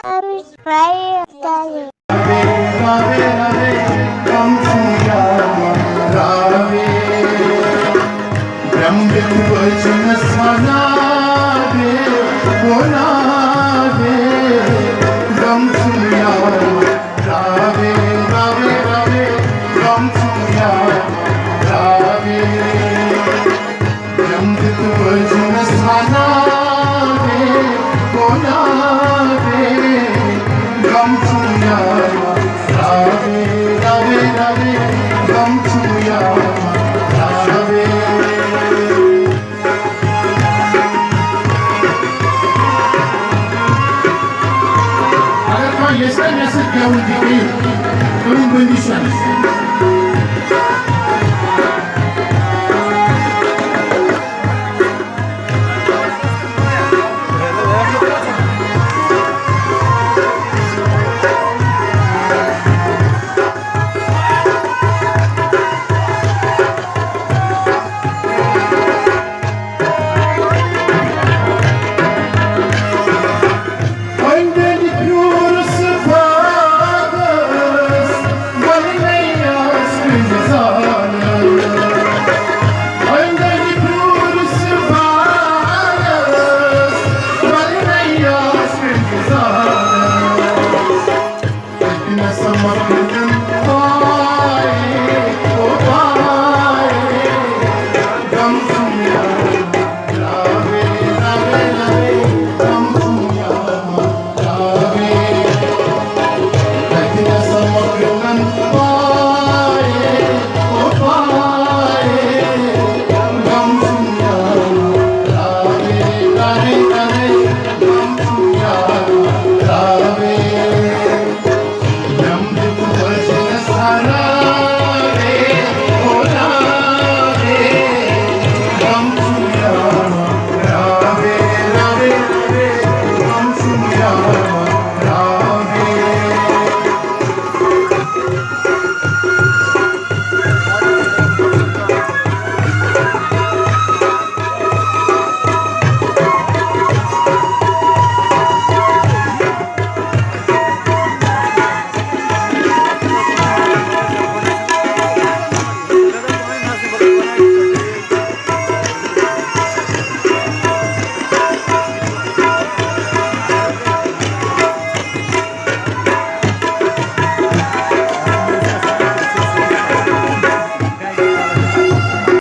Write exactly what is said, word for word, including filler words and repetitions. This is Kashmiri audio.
Arus Pai Tali. Rave, rave, rave, gam chum yama rave. Gam dit bajin sanave, bonave, gam chum yama rave, rave, rave, gam chum yama rave. Gam dit bajin sanave, bonave, gam chum yama rave, rave, rave, gam chum yama rave. اگر کانٛہہ یژھِ نا مےٚ سۭتۍ گٮ۪وُن تہِ، کٔرِو، کٔرِو بندی شروع۔